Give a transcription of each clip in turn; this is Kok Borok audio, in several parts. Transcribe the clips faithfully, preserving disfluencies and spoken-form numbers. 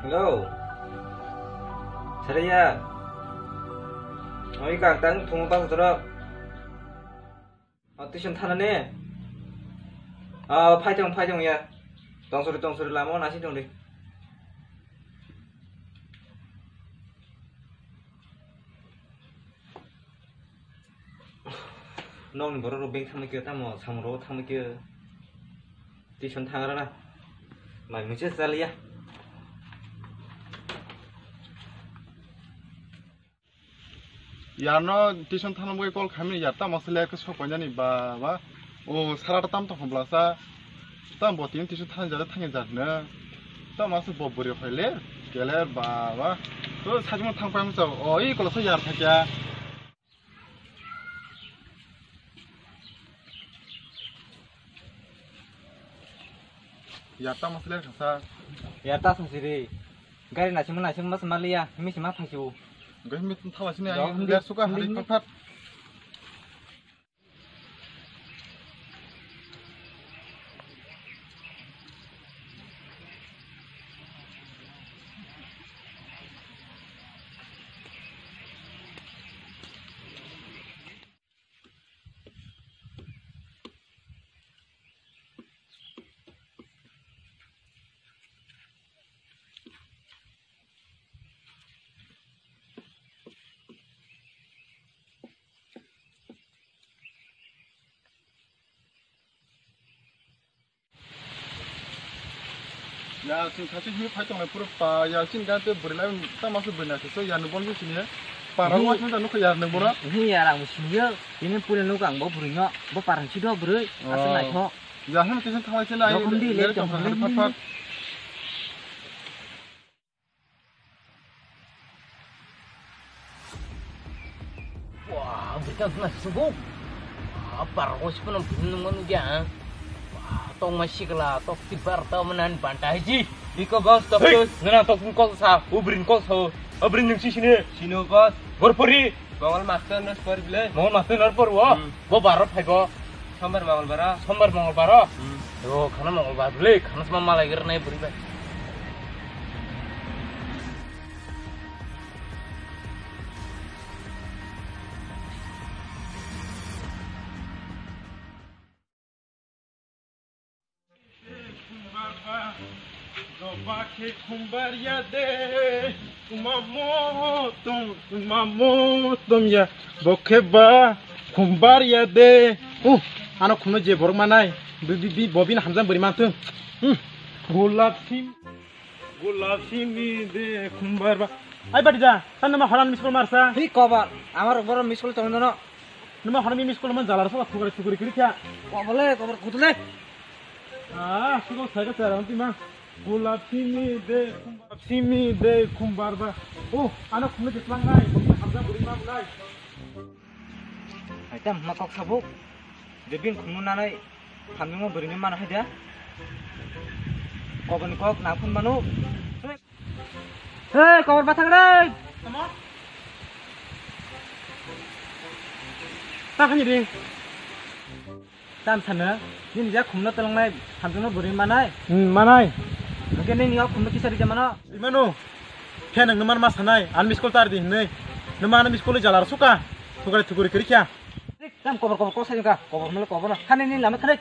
Hello. Sariya. Oi kak tang thung bang toro. Attention thana ne. Ah, phai tong, phai tong ya. Tong sori, tong sori lama o nasi tong di. Nokni borok rok bank thangma khe tamo samung rok thangma khe tuition thangra na mai mungsa chaliya. Yarno tuition thangma bai call khamni yar tamo sele khe sok painani ba ba o sarata tam tong khobla sa tam bo tin tuition thang jare thang jar na tam asu bo buri hoile keler ba ba to sajmo thang pai msa o i kolo sa yar thakya. Yarta masle khasa. Yarta sasiri. Gari naisingma naisingma se maliya, himi sima phaisu. Gari mi thawa sini. Dok, ayo hindi, ler suka hindi, hari hindi. Phat phat. Ya, chwng sachi hwnwi phai tongnai phuru pa, ya, chini gana tei bwrwi lai tamo se bwrwi naisik so, ya, nwng bono se sini para. Hi. Watchman ta nukha, ya, nwng bono. Hi, ya, ang bo siniyo, tini puila nukha ang bo bwrwino, bo para si do bwrwi, aswk. Oh. Naithok. Ya, hwnwi kisa thanglai se nai, Dokhom di, le le tong tong kha, le phat phat. Wah, bwrwi khe wngkha na sugo. Ah, bar ko sipano bwrwi nungma nugya. Wah, tongma sikla, tok si bar ta manan banta haji. Biko boss, tok. Hey, tok. Nana tok kok sa, ubrin kok sa. Ubrin nung si sini. Sino boss. Borpori. Mongol master nos por bile. Mongol master nos por wo. Hmm. Bo baro phaibo. Sombar mongolbar o. Sombar mongolbar o. Hmm. O khana mongolbar bile, khana sama malai gernai buri bai. Khumbar ba, doba khe khumbar ya de, kuma mo tom, kuma mo tom ya, bo khe ba khumbar ya de. Uh, ano khumno je borok manai, bi, bi, bi, bo bini hamjak bwrwi mantwng. Hmm, gulab sim. Gulab simi de khumbar ba. Ai badi ja, tan nama horan miss call marsa. Hi kobar, amar boro miss call tong nono. Nama horan miss call man jalar soba thugari thugari kiri kya. Kobole, kobar kutule. Ah, sugo saga chara anti ma. Gulab simi de khumbar, simi de khumbar ba. Oh, ano khumne jetlang nai, hamjak bwrwi ma nai. Hai tam ma kok sabuk. Debin khumno nanai. Thamjwngma bwrwini mano hai da. Kokni kok nang phun mano. Hey, kobor bathang re. Tamo? Ta khani ri. Tam sana, nini ja khumno tolongnai, thamjwngma bwrwini manai. Hmm, manai. Hwnkhe nini o khumno kisa rija mano. Imano. Khe nang numan ma sanai, an miss call tar di hinwi. Numan miss call jalar suka. Thugari thuguri kiri kya. Tam kobor kobor kok sai ka, kobor mele kobor na. Khani ni lama khani.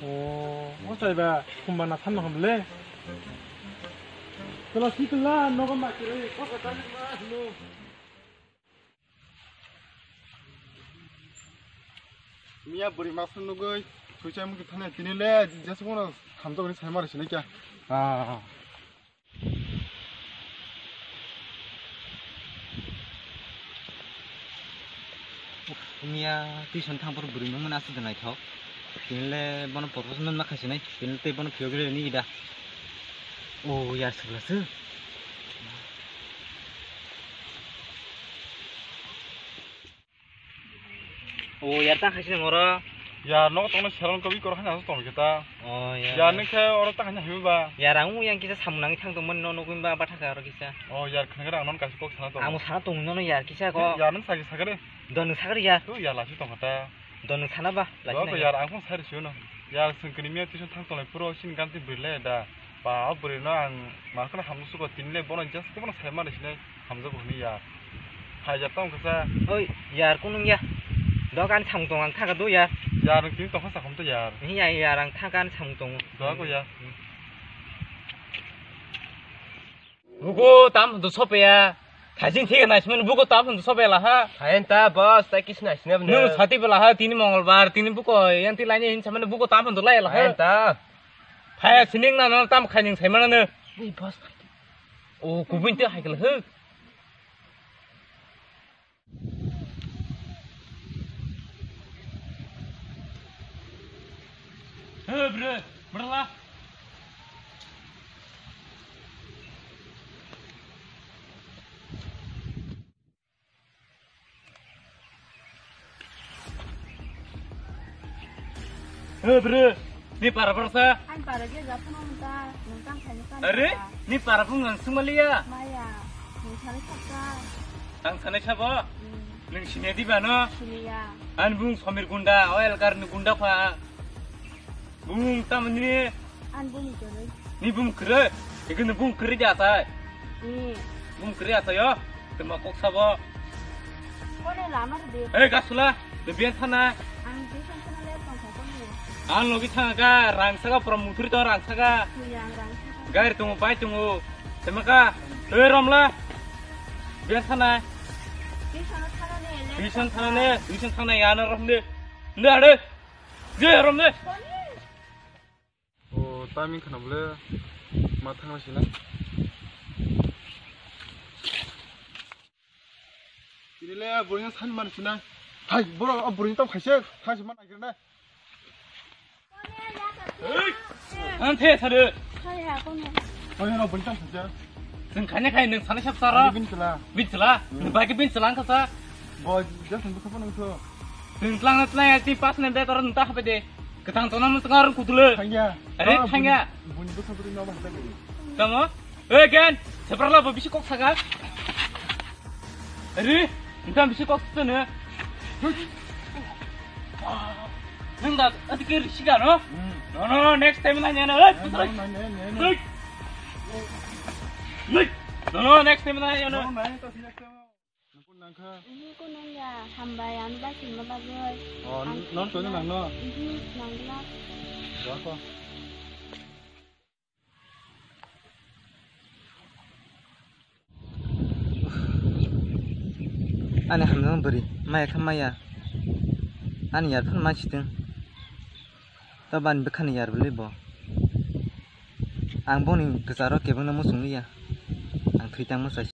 Oh, o sai ba, khumba na thanno hamle. Kala sikla, nogo ma kire, kok ka tani ma no. Miya bwrwi masuk nugui, suicai mungki thani tini le, jesu kono hamjak ni sai mari sini kya. Ah. Miya tuition thang phuru bwrwi nungmani aswk de naithok. Tini le bono propose man ma khaisinai. Tini le tei bono phiyok le ni ida. O yar sibla se. O yar ta khaisini moro. Yar nogo tongna salon kobi koro hana tong kita. O yar. Yar nung khe oro ta khaisini hiba. Yar ang yang kisa samung nangwi thang tongmani no nugwi ba batha kha oro kisa. O yar khangre ang non kaisa kok sana tong. Ang sana tong nono yar kisa ko. Yar nung sagi sagre. Don nung sagre yar. Tu yar lasi tong kata. Don nung sana ba lasi. Yar ang phone sari sio no. Yar sengkini miya tuition thang tonglai puro sin ganti brile da. Ba, o bwrwi no ang ma kheno hamjak sugo, tini le bono just khe bono sai mani sinai hamjago hwnwi ya. Hai ya tong kasa. Oi, yar kunung ya. Dogan samung tong ang thaka do yar. Yar nung tini tong kasa kham to yar. Ni ya yar ang thaka samung tong. Doga ko ya. Buko tam to sope ya. Thajin thik nai smen buko tam to sope la ha. Hayan ta boss, ta kis nai smen. Nung sati bela ha tini mongolbar, tini buko yang ti laini hin samene buko tam to lai la ha. Hayan ta. Phaya sining na no tam khaining sai mana no. Ui boss. O kubun te hai kala he. He bro, berla. He bro, ni para para sa? Ang para je ga phano ta, nung tang khaini kan. Are, ta. Ni para phung ang sung maliya. Maya, nung sanai sakka. Ang sanai sabo? Hmm. Nung sini di bano? Sini ya. An bung Somir Gunda, oil kar ni Gunda pha. Bung tamni. An bung kwrwi. Ni bung kwrwi. Ikun bung kwrwi ja sai. Ni. Bung kwrwi asa yo. Tuma kok sabo. Kone lama de. Eh, gasula. De bian sana. Ang bian sana le tong sa kone. Ang logi sana ka, rang saka pura mutri to rang saka. Ni ang rang saka. Gair tungu, pai tungu. Tema ka. Eh, romla. Bian sana. Bian sana sana ne. Bian sana sana ne. Bian sana sana ya na rom de. Nde are. Je rom de. Kone. O, timing khana bole ma thangna sina. Tini le a buring san man sina. Hai, boro a buring tam khaise, khaise man agir na. An the sare. Hai, ha, kone. Oi, no buring tam khaise. Nung khanya khai nung sana sab sara. Bin sala. Bin sala. Nung bai ke bin sala ang kasa. Bo, just nung khapa nung so. Nung tlang na tlang ya ti pas ne de tor nung ta hape de. Ketang tona mo tengah orang kutule. Thangya. Are, ah, thangya. Bun, bun, bun, bun, bun, bun. Tamo? Eh, Gen, seberapa lo bisi kok saga? Are, entah bisi kok tu ne. Nang dah, ada kiri siga no? Hmm. No, no, no, next time nanya no. Eh, no, no, no, no, no. Hey. Hey. No, no, next time nanya no. No, no, no, next time. Nangkha. Ini kunung ya, hambai, ang bai sima bagwi. Oh, ang non toni nangno? Ini nangla. Joko. Ani hamno bwrwi, maya kha maya. Ani yar phano ma situng. Tabani bwkhani yar bwlwi bo. Ang boni kwcharo kebengno muchung liya. Ang thwi tang mwsai.